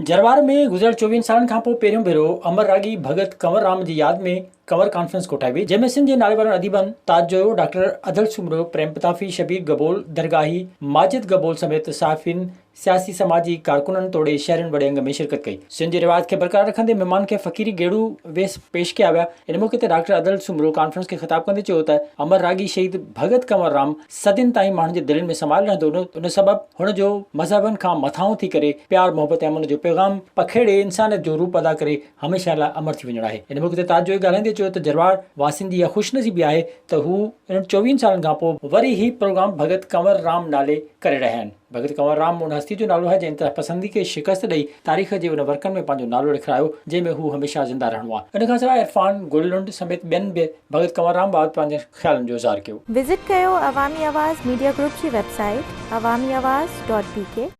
جروار ۾ گذريل چوويهن سالن کانپوء پهريون ڀيرو امر راڳي ڀڳت ڪنور رام جي ياد ۾ ڪنور ڪانفرنس ڪوٺائي وئي، جنهن ۾ سنڌ جي ناليوارن اديبن تاج جويو، ڊاڪٽر اڌل سومرو، پريم پتافي، شبير گبول درگاهي، ماجد گبول سميت صحافين، سياسي سماجي ڪارڪنن توڙي شهرين وڏي انگ ۾ شرڪت ڪئي. سنڌ جي روايت کي برقرار رکندي مهمان کي فقيري گيڙو ويس پيش ڪيا ويا. ان موقعي تي ڊاڪٽر ادل سومرو ڪانفرنس کي خطاب ڪندي چيو ته امر راڳي شهيد ڀڳت ڪنور رام صدين تائين ماڻهن جي دلين ۾ سمايل رهندو ان سبب هن جو مذهبن کان مٿانهون ٿي ڪري پيار محبت ۽ امن جو پيغام پکيڙي انسانيت جو روپ ادا ڪري هميشه لاء امر ٿي وڃڻو آهي. ان موقعي تي تاج جويي ڳالهائيندي چيو ته جروار واسين جي اها خوش نصيبي آهي ته هو انهن چوويهن سالن کانپوء وري هي پروگرام ڀڳت ڪنور رام نالي ڪري رهيا آهن. ڀڳت ڪنور رام ان هستي جو نالو آهي جنهن انتها پسندي کي شڪست ڏئي تاريخ جي ان ورقن ۾ پنهنجو نالو لکرايو جنهن ۾ هو هميشه زنده رهڻو آهي. ان کان سواء عرفان گل لنڊ سميت ٻين به ڀڳت ڪنور رام بابت پنهنجن خيالن جو اظهار ڪيو. وزٽ ڪيو عوامي آواز ميڊيا گروپ جي website Awami Awaz dot B K.